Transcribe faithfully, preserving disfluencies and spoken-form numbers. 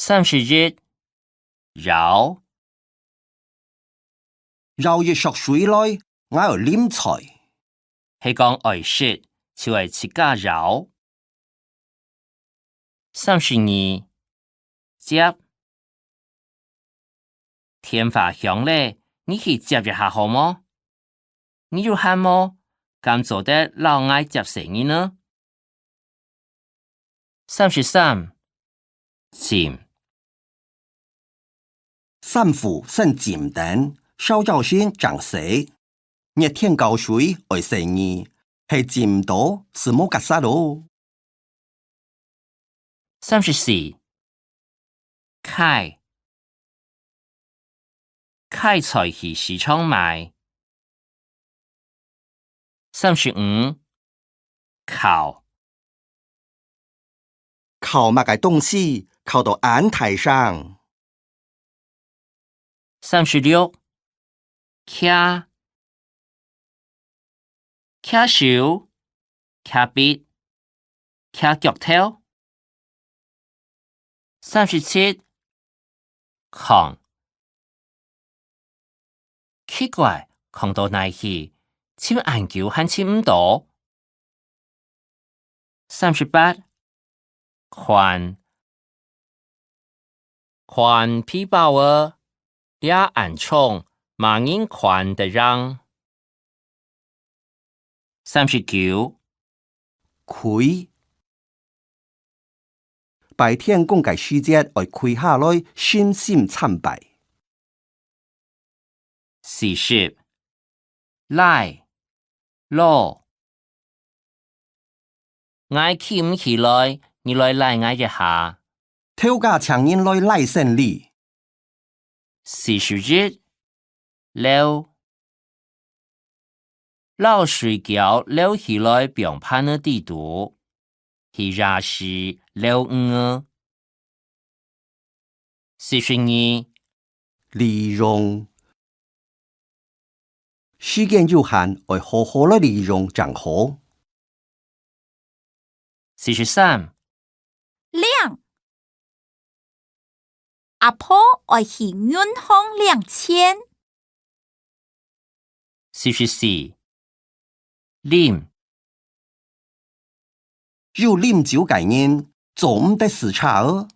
三十一，舀。舀一杓水來，𠊎愛啉菜。係講愛食，就愛自家舀。三十二，接。電話響咧，你去接一下好無？你有閒無？敢做得摎𠊎接細義呢？三十三，浸。衫褲先浸等，燒燥身正洗。熱天搞水愛細義，係浸毋著，斯無結煞哦。三十四，㧡。㧡菜去市場賣。三十五，敲。敲麼个東西，敲到恁大聲？三十六，擎。擎手，擎筆，擎腳頭。三十七，囥。奇怪，囥到哪去，尋恁久還尋毋著。三十八，擐。擐皮包仔，這恁重，麼人擐得贏？三十九，跪。拜天公个時節愛跪下來，誠心參拜。四十，拉，摎。 𠊎企毋起來，你來拉𠊎一下。頭家請人來拉先哩。四十一，撈。摎水餃撈起來放盤仔底肚，去夜市撈魚仔。 四十二，利用。時間有限，愛好好來利用正好。四十三，領。阿婆愛去銀行領錢。 四十四，啉。有啉酒个人，做毋得駛車哦。